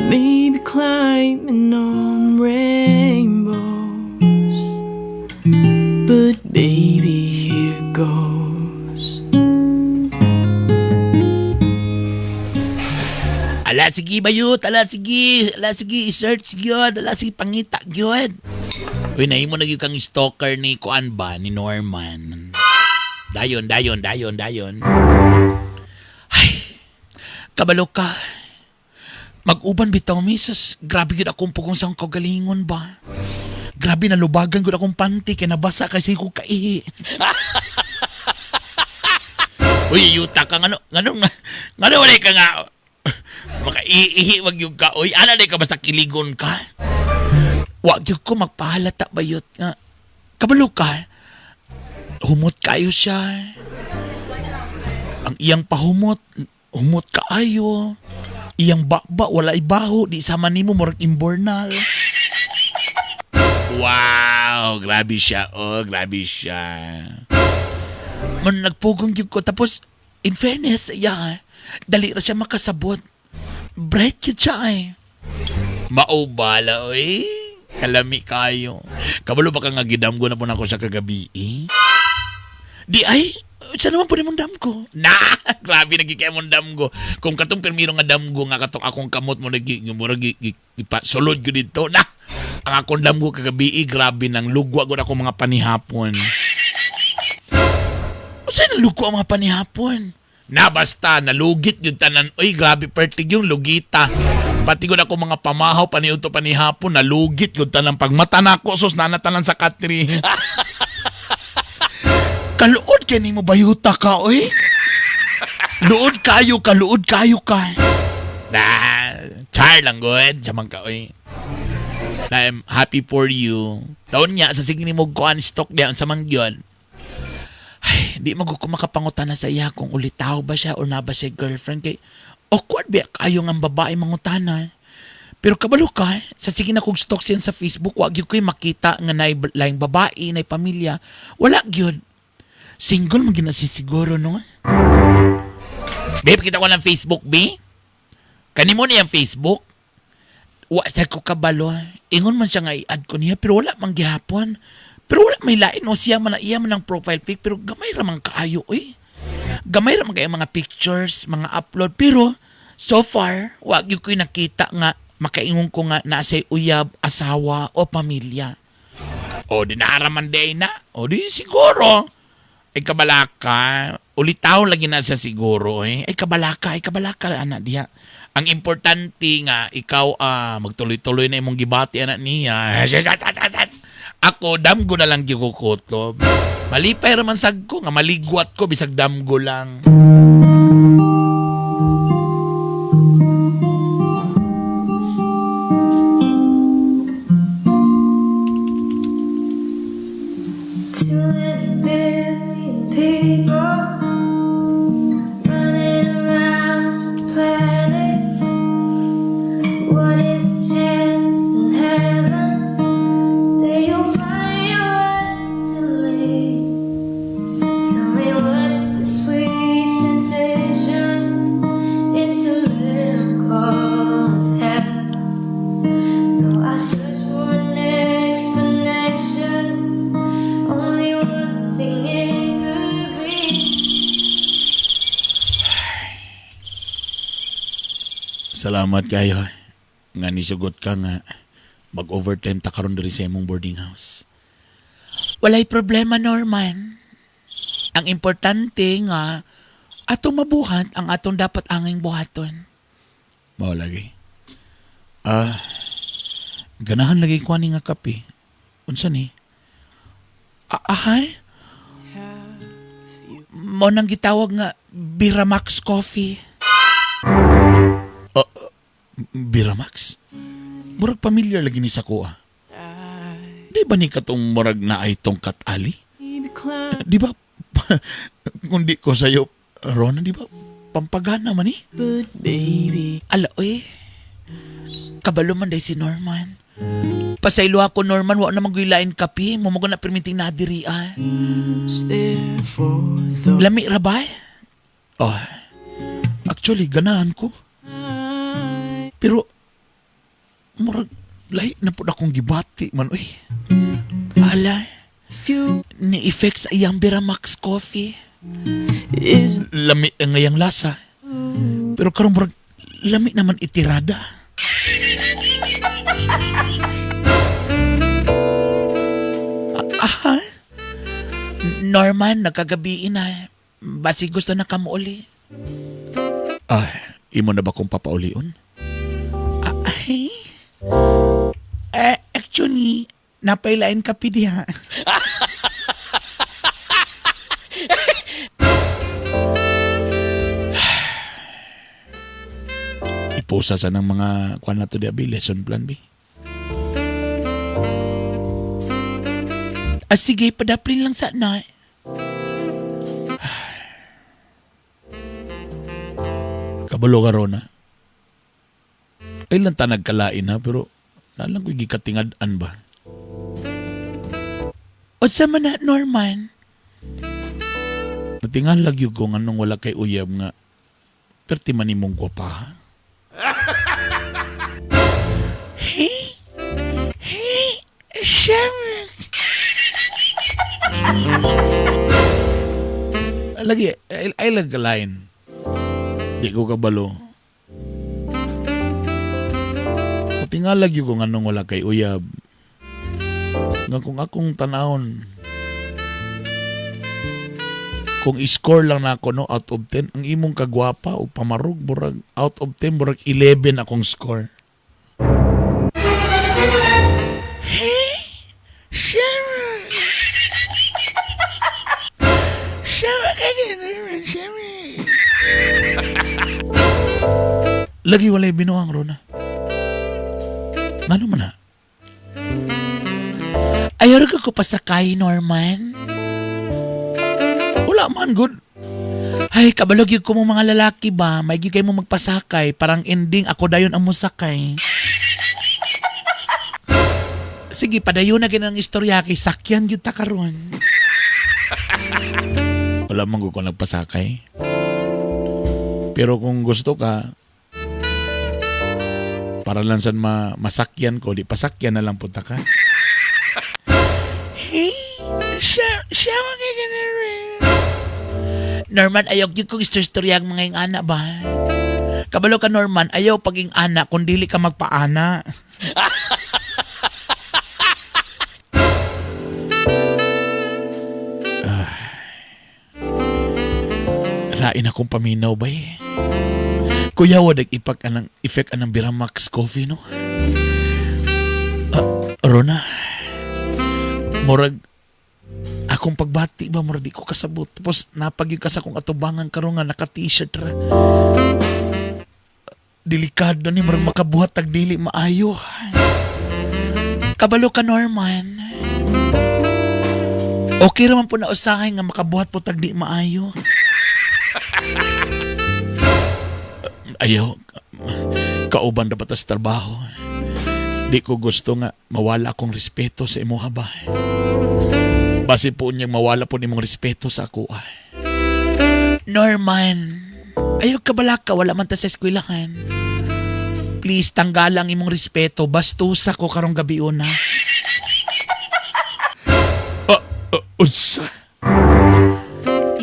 Maybe climbing on rainbows, but baby, here goes. Ala sige bayot, ala sige i-search gyud, ala sige pangita gyud. Uy, nahimo na gyud kang stalker ni kuan ba ni Norman. Dayon, dayon, dayon, dayon. Ay, kabalo ka. Mag-uban bitaw misis. Grabe gyud akong pugong sa akong kaugalingon ba. Grabe na lubagan gyud akong panty kay nabasa kasi ko kaihi. Uy, yuta ka ngano nganong ngano wala ka nga makaiihi wag yung ka. Uy, ana ka basta kiligon ka. Wa gyud ko magpahalata bayot nga. Kabalo ka. Humot kayo siya. Ang iyang pahumot, humot kaayo. Iyang baba, wala ibaho, di sama nimo murag imbornal. Wow, grabe siya. Oh, grabe siya. Man nagpugong gyud ko tapos in fairness, yeah, dali ra siya makasabot. Bright gyud siya ay. Maubala oy. Kalami kayo. Kabalo ba ka nga gidamgo na po na ako siya kagabi eh? Di ay, sa naman po ni mong damgo. Na, grabe nagi kay mong damgo. Kung katong pirmiro nga damgo nga katong akong kamot mo nagi murag ipa sulod ko dito. Na, ang akong damgo kagabi eh, grabe nang lugwa gud ako mga panihapon. Usa na lugwa ang mga panihapon? Na basta nalugit gyud tanan. Oy, grabe pertig yung lugita. Pati gud ako mga pamahaw paniudto panihapon nalugit gyud tanan pagmata nako sus nanatanan sa katri. Kaluod kay nimo bayuta ka oy. Luod kayo ka, luod kayo ka. Na, char lang good, sa ka oy. Na, I'm happy for you. Taon niya sa sige nimo kuan stock diya sa mangyon. Ay, di mo ko makapangutan na sa iya kung ulitaw ba siya or na ba siya girlfriend kay awkward ba kayo nga babae mangutana. Pero kabalo ka, sa sige na kog stalk siya sa Facebook, wa gyud ko'y makita nga naay laing babae, naay pamilya. Wala gyud. Single man gyud na siya siguro no. Babe, kita ko ng Facebook, B. Kanimo niyang Facebook? Wa sa ko kabalo. Ingon man siya nga i-add ko niya pero wala man gihapon. Pero wala may lain o siya man na iya man ang profile pic pero gamay ra man kaayo oy. Gamay ra man kaayo mga pictures, mga upload pero so far wa gyud ko'y nakita nga makaingon ko nga naa say uyab, asawa o pamilya. O di naaraman day na. O di siguro. Ay kabalaka. Ulitaw lagi na siya siguro eh. Ay kabalaka ana diha. Ang importante nga ikaw magtuloy-tuloy na imong gibati ana niya. Ako damgo na lang gyud ko kutob. Malipay ra man sad ko nga maligwat ko bisag damgo lang. Too many billion people running around the planet. What is the chance in heaven that you'll find your way to me? Tell me what's the sweet sensation? It's a miracle, it's heaven. Though I search for an explanation, only one thing it could be. Salamat kayo. Nga nisugot ka nga mag-overtime ta karon diri sa imong boarding house. Walay problema, Norman. Ang importante nga atong mabuhat ang atong dapat anging buhaton. Mao lagi. Ah, ganahan lagi ko ani nga kape. Unsa ni? Ahay? Mao nang gitawag nga Biramax Coffee. Biramax? Murag familiar lagi ni sa kuha. Di ba ni katong murag na ay tongkat ali? Di ba? Kung di ko sa'yo, Rona, di ba? Pampagana man eh. But baby, Ala, oy. Kabalo man day si Norman. Pasaylo ako, Norman. Wa na magyulain kape. Mumago na permiting na diri, ah. there for the Lami ra ba? Oh. Actually, ganahan ko. Pero, murag, lahi na po akong gibati man, uy. Ala, few ni-effect sa iyang Biramax Coffee. is Lami ang ngayang lasa. Pero karon murag, lami naman itirada. Aha. Norman, nagkagabi na. Basi gusto na kamo uli. Ah, imo na ba kong papaulion? Ay. Eh, actually, napailain ka diha. Ipusa sa ng mga kuan na to di abi, lesson plan bi. Ah, sige, padaplin lang sa na. Kabalo ka Rona. Ay lang ta nagkalain ha, pero nalang ko'y gikatingad-an ba? Unsa man na, Norman? Natingalag yun ko nga nung wala kay uyab nga, perti man imong gwapa ha? Hey, hey, siyam. Lagi, ay lagkalain. Di ko kabalo. Natingalag yun ko nga nung wala kay uyab. Nga kung akong tanahon, kung i-score lang na ako no, out of 10, ang imong kagwapa o pamarog, burag, out of 10, burag 11 akong score. Hey, siyam. Siyam, kaya siyam. Lagi walay binuang, Rona. Ano man na? Ayaw ka ko pasakay, Norman. Wala man, good. Ay, kabalog yun ko mo mga lalaki ba? May kayo mo magpasakay. Parang ending, ako dayon ang musakay. Sige, padayon na ang istorya kay sakyan yun ta karon. Wala man ko nagpasakay. Pero kung gusto ka, para lang san masakyan ko, di pasakyan na lang punta ka. Hey, siya, siya Norman, ayaw gyud kong istorya ang mga ing ana ba? Kabalo ka, Norman, ayaw paging ana kung dili ka magpaana. Lain akong paminaw ba eh. Kuya, wadag ipak anang effect anang Biramax coffee, no? Rona, murag, akong pagbati ba, murag di ko kasabot. Tapos, napagyo ka sa akong atubangan karon nga naka-t-shirt ra. Delikado ni, murag makabuhat tag dili maayo. Kabalo ka, Norman. Okay raman po na usahay nga makabuhat po tag di maayo. Ayaw, kauban dapat sa trabaho. Di ko gusto nga mawala akong respeto sa imuha ba. Base po niyang mawala po nimong respeto sa ako. Norman, ayaw ka balaka, wala man ta sa eskwelahan. Please, tanggal ang imong respeto. Bastusa ko karong gabi una. Unsa?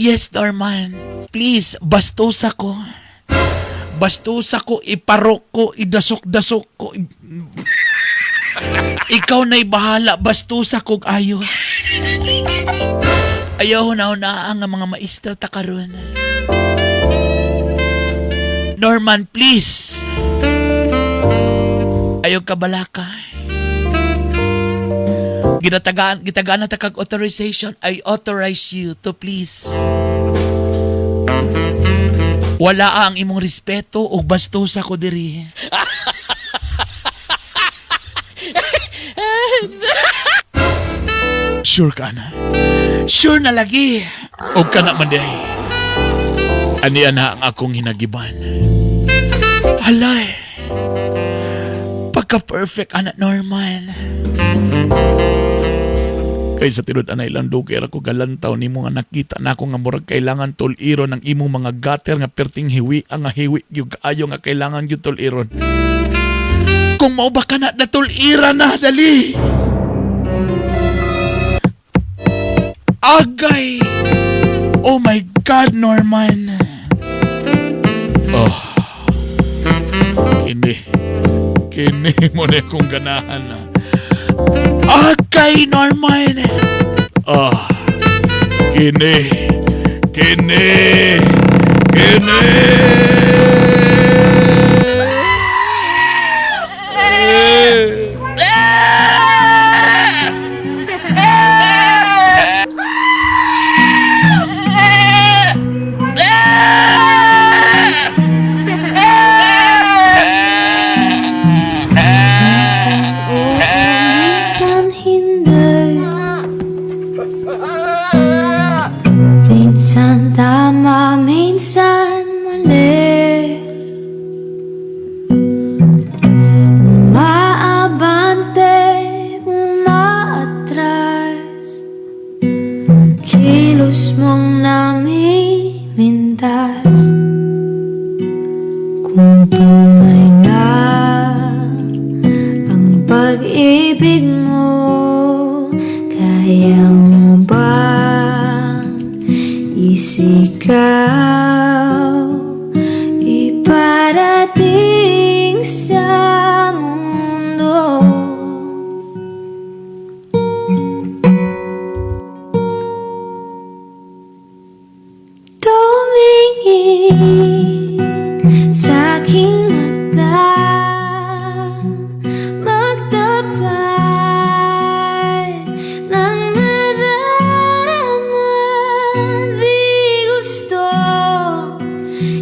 Yes, Norman. Please, bastusa ko. Bastusa ko, iparok ko, idasok-dasok ko. Ikaw na'y bahala, bastusa kog ayo. Ayaw na na ang mga maestra ta karon. Norman, please. Ayaw ka balaka. Ginatagaan, gitagaan na ta kag authorization. I authorize you to please. Wala ang imong respeto ug bastusa ko diri. Sure ka na? Sure na lagi. Og ka na man diay. Ani na ang akong hinagiban. Halay. Pagka-perfect, anak Norman. Kay sa tinud anay lang dugay ra ko galantaw nimo nga nakita na ako nga murag kailangan tuliron ang imong mga gutter nga perting hiwi ang nga hiwi gyud kaayo nga kailangan gyud tuliron. Kung mao ba ka na natulira na dali. Agay. Oh my God, Norman. Oh. Kini. Kini mo na akong ganahan na. Agay, Norman. Ah. Kini. Kini. Kini. Kung tunay nga ang pag-ibig mo, kaya mo bang isigaw, iparating sa mundo? Tumingin sa aking mata, magtapat ng nadarama. Di gusto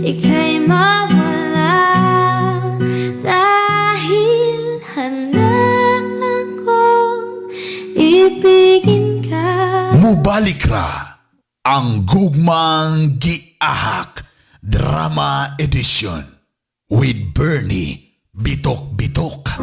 ika'y mawala, dahil handa akong ibigin ka. Mubalik ra ang Gugmang Giahak Drama Edition with Bernie Bitok Bitok.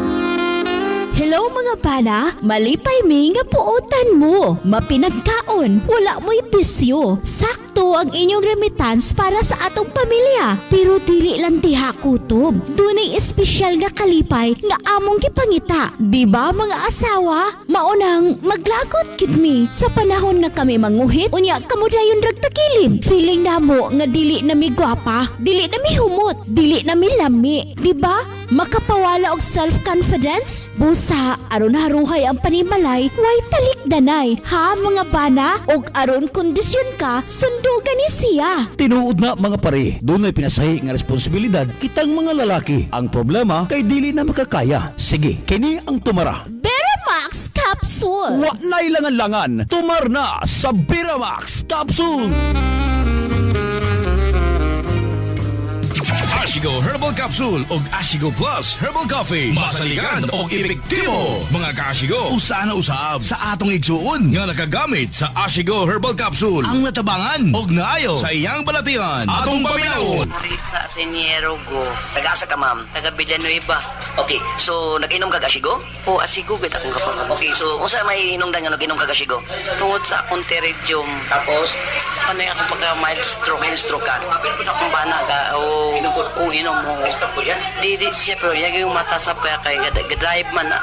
Hello mga bana, malipay mi nga puotan mo. Mapinagkaon, wala mo'y bisyo. Sakto ang inyong remittance para sa atong pamilya. Pero dili lang diha kutob. Dunay espesyal nga kalipay nga among gipangita. Di ba mga asawa? Maunang maglagot gid mi sa panahon nga kami manguhit, unya kamo dayon ragtagilid. Feeling namo nga dili na mi gwapa, dili na mi humot, dili na mi lami. Di ba? Makapawala og self-confidence? Busa, aron haruhay ang panimalay, way talikdanay. Ha mga bana? Og aron kondisyon ka, sundugan ni siya. Tinuod na mga pare, dunay pinasahi nga responsibilidad kitang mga lalaki. Ang problema kay dili na makakaya. Sige, kini ang tumara. Beramax Capsule! Wa na'y langan-langan, tumar na sa Beramax Capsule. Ashigo Herbal Capsule og Ashigo Plus Herbal Coffee. Masaligan og epektibo. Mga kaashigo, usa na usab sa atong igsuon nga nakagamit sa Ashigo Herbal Capsule ang natabangan og naayo sa iyang balatian. Atong paminawon. Marisa Seniero go. Taga-asa ka, ma'am? Taga Villanueva. Okay, so nag-inom ka Ashigo? O asigo gid akong kapag. Okay, so unsa may hinungdan nga nag-inom ka Ashigo? Tungod sa akong teridium. Tapos, Panay akong pagka mild stroke. mild stroke ka. Apil po akong bana ka o Inom po? o inom mo. Stroke po siya? Di di siya pero yagi yung mata sa pa kay drive man na.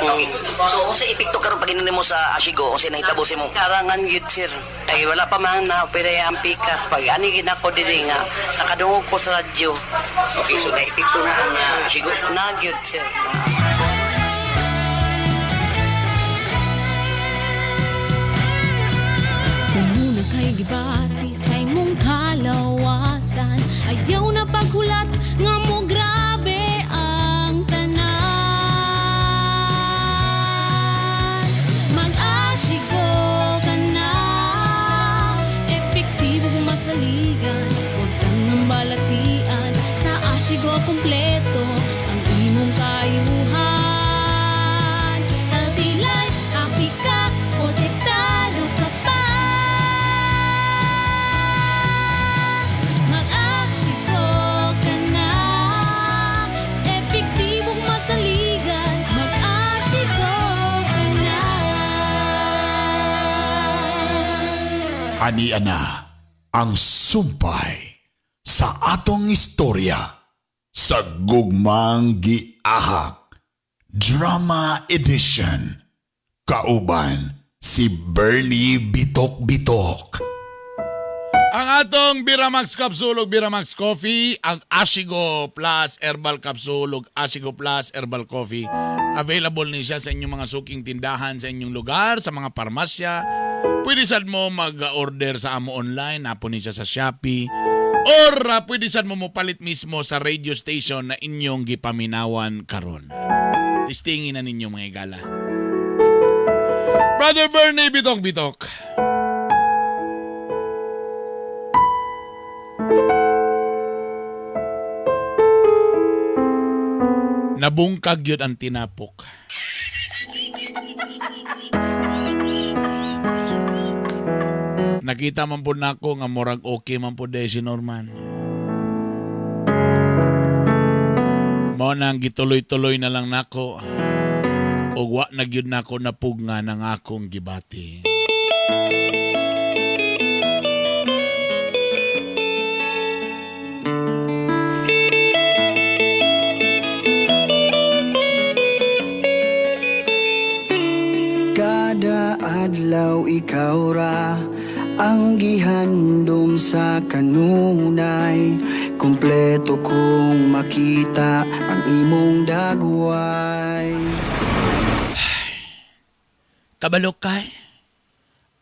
Okay. So unsa epekto karon pag inom nimo sa Ashigo? Unsa nahitabo sa imo? Karangan gid sir. Kay wala pa man na opera ang pikas pag ani gid ako diri nga nakadungog ko sa radyo. Okay, so naepekto na ang Ashigo? Na gyud sir. Kung kay gibati sa imong kalawasan, ayaw na paghulat nga mo grabe ang tanan. Mag-asyiko ka na, epektibo kung masaligan, huwag kang balatian. Sa asyiko kompleto ang imong kayuhan. Healthy life, happy ka, protektado ka pa. Mag-asyiko ka na, epektibong masaligan. Mag-asyiko ka na. Ani ana ang sumpay sa atong istorya sa Gugmang Giahak Drama Edition. Kauban si Bernie Bitok Bitok. Ang atong Biramax Capsule ug Biramax Coffee, ang Ashigo Plus Herbal Capsule ug Ashigo Plus Herbal Coffee. Available ni siya sa inyong mga suking tindahan sa inyong lugar, sa mga parmasya. Pwede sad mo mag-order sa amo online, napo ni siya sa Shopee. Or pwede sad mo mopalit mismo sa radio station na inyong gipaminawan karon. Testingin na ninyo mga igala. Brother Bernie, bitok bitok. Nabungkag yun ang tinapok. Nakita man po nako nga murag okay man po dahil si Norman. Mao na ang gituloy-tuloy na lang nako. Ug wa na gyud nako napugna ng akong gibati. Kanunay Kompleto kong makita ang imong dagway. Kabalo kay.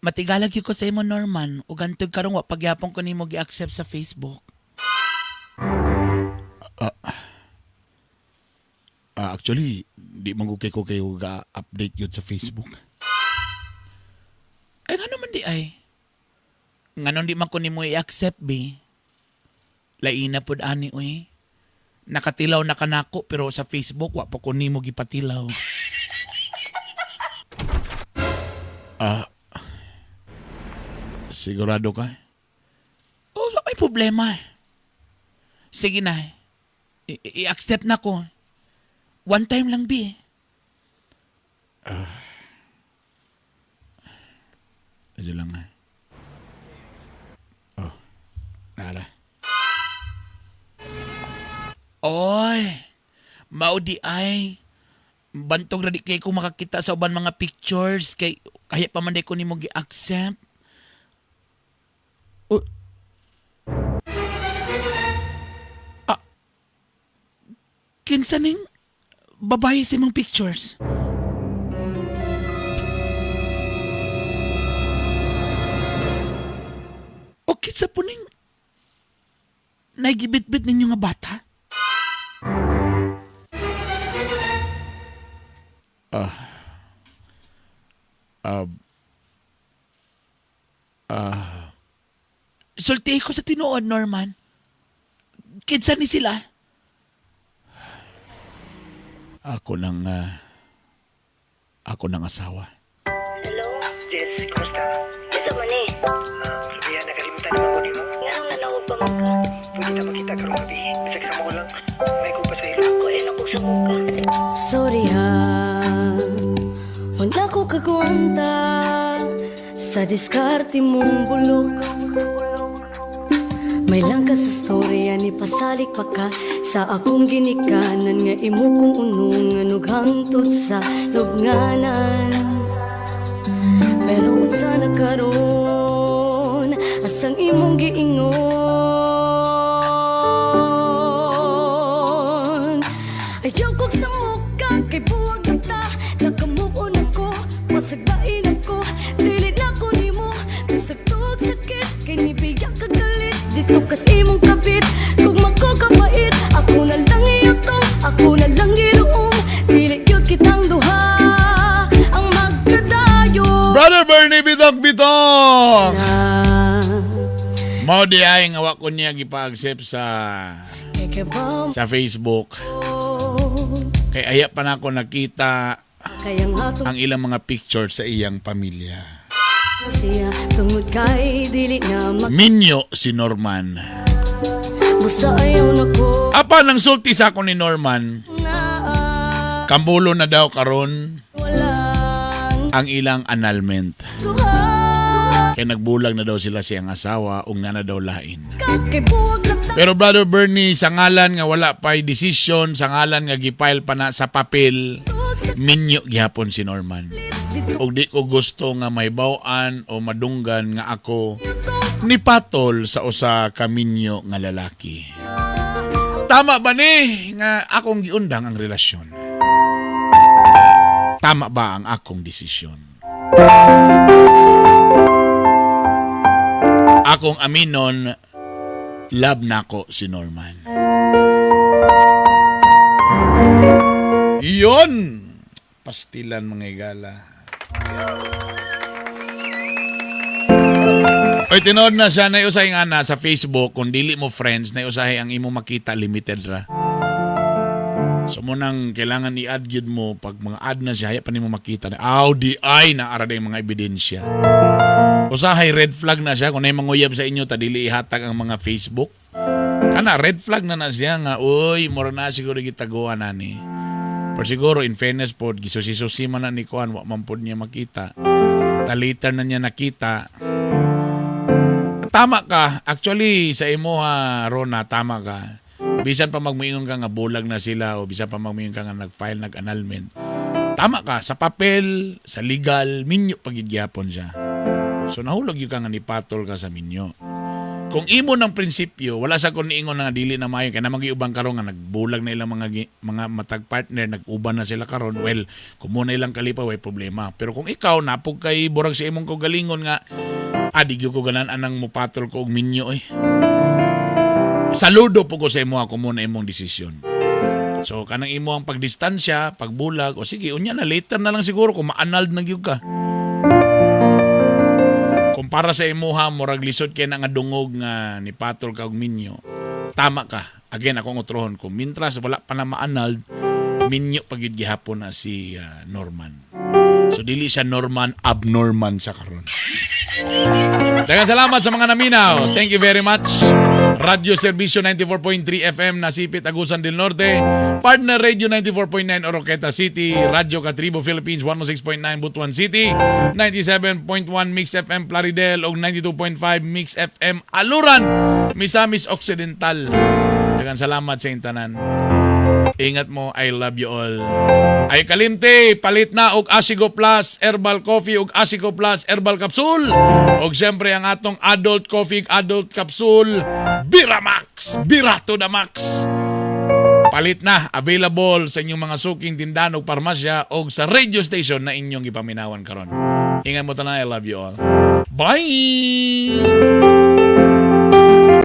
Matigalag gyud ko sa imo, Norman, ug hantod karon wa pagyapon ko nimo gi-accept sa Facebook. Actually, di man ko kayo ga-update yun sa Facebook. Ay, ngano man di ay? Nganon di man ko nimo i-accept, bi? Laina pod ani, uy. Nakatilaw na kanako pero sa Facebook wa pa ko nimo gipatilaw. Sigurado ka? Oh, so may problema. Sige na. I-accept na ko. One time lang, bi. Ito lang ah. Oh, nara. Oy, mao di ay. Bantog ra di kay ko makakita sa uban mga pictures kay kaya pa man di ko nimo gi-accept. Oh. Ah. Kinsa ning babae sa imong pictures? O kinsa po ning nagibit-bit ninyo nga bata? Sulti ko sa tinuod, Norman. Kinsa ni sila? Ako ng asawa. Hello? Jess, kumusta? Unsa man eh? Sabihan, nakalimutan naman ko nimo. Nganong nanawag pa man ka? Pwede ta magkita karong gabi. Bisag sa mo lang. May ko pa sa ilo. Kuya na ko sa muka. Sorry ha, wala ko kagwanta sa diskarte mong bulok. May lang ka sa storya ni pasalik pa ka sa akong ginikanan nga imo kong unungan ug hangtod sa lubnganan. Pero unsa na karon asang imong giingon? Ayaw kog sa muka kay buwag na ta. Naka-move on ako, pasaglain ako. Dili na ko nimo, bisag tuog sakit kay nibiya ka galit. Dito kas imong kabit, kung magkokabait. Ako na lang iyutong, ako na lang giluom. Dili gyud kitang duha ang magkadayo. Brother Bernie Bitok Bitok! Mao di ay nga wa ko niya gipa-accept sa Facebook. Kay aya pa na ako nakita Kaya nga to ang ilang mga picture sa iyang pamilya. siya tungod kay dili na Minyo si Norman. Busa ayaw na ko Apa nang sulti sa ako ni Norman, na kambulo na daw karon walang ang ilang annulment. duha Kay nagbulag na daw sila siyang asawa ug na daw lain. kay buwag na ta. Pero Brother Bernie, sa ngalan nga wala pa'y decision, sa ngalan nga gipile pa na sa papel, minyo gihapon si Norman. Og di ko gusto nga may bawaan o madunggan nga ako ni patol sa usa ka minyo nga lalaki. Tama ba ni nga akong giundang ang relasyon? Tama ba ang akong desisyon? Akong aminon, love nako si Norman. Iyon! Pastilan mga igala. Oy, tinuod na siya na usahay nga na sa Facebook, kung dili mo friends, na usahay ang imo makita limited ra. So mo nang kailangan i-add gyud mo pag mga add na siya, haya pa nimo makita na aw di ay na ara mga ebidensya. Usahay red flag na siya kung nay manguyab sa inyo ta dili ihatag ang mga Facebook. Kana red flag na na siya nga uy mura na siguro gitaguan ani. Pero siguro in fairness pod gisusi-susi man na ni kuan wa man pod niya makita. Ta later na niya nakita. Tama ka. Actually sa imo ha Rona, tama ka. Bisan pa magmuingon ka nga bulag na sila o bisan pa magmuingon ka nga nag-file nag-annulment. Tama ka sa papel, sa legal, minyo pagid gyapon siya. So nahulog gyud ka nga nipatol ka sa minyo. Kung imo ng prinsipyo, wala sa kon niingon nga dili na maayo kay na ubang karon nga nagbulag na ilang mga matag partner, nag-uban na sila karon, well, kung mo na ilang kalipa, way problema. Pero kung ikaw napog kay burag sa imong kaugalingon nga, ah, di gyud ko ganan anang mupatol ko og minyo eh. Saludo po ko sa imo kung mo na imong desisyon. So kanang imo ang pagdistansya, pagbulag, o sige, unya na, later na lang siguro kung ma-annulled na gyud ka. Kumpara sa imuha, murag lisod kay na nga dungog nga ni patol ka og minyo. Tama ka. Again, akong utrohon ko. Mintras wala pa na ma-annulled, minyo pa gyud gihapon na si Norman. So dili siya Norman, abnorman sa karon. Daghang salamat sa mga naminaw. Thank you very much. Radyo Serbisyo 94.3 FM, Nasipit, Agusan del Norte. Partner Radio 94.9 Oroquieta City. Radyo Katribo Philippines 106.9 Butuan City. 97.1 Mix FM Plaridel ug 92.5 Mix FM Aluran, Misamis Occidental. Daghang salamat sa intanan. Ingat mo, I love you all. Ay kalimti, palit na og Asigo Plus Herbal Coffee ug Asigo Plus Herbal Capsule. Og siyempre ang atong adult coffee, adult capsule, Biramax, Bira to the max. Palit na, available sa inyong mga suking tindahan ug parmasya og sa radio station na inyong gipaminawan karon. Ingat mo tanan, I love you all. Bye!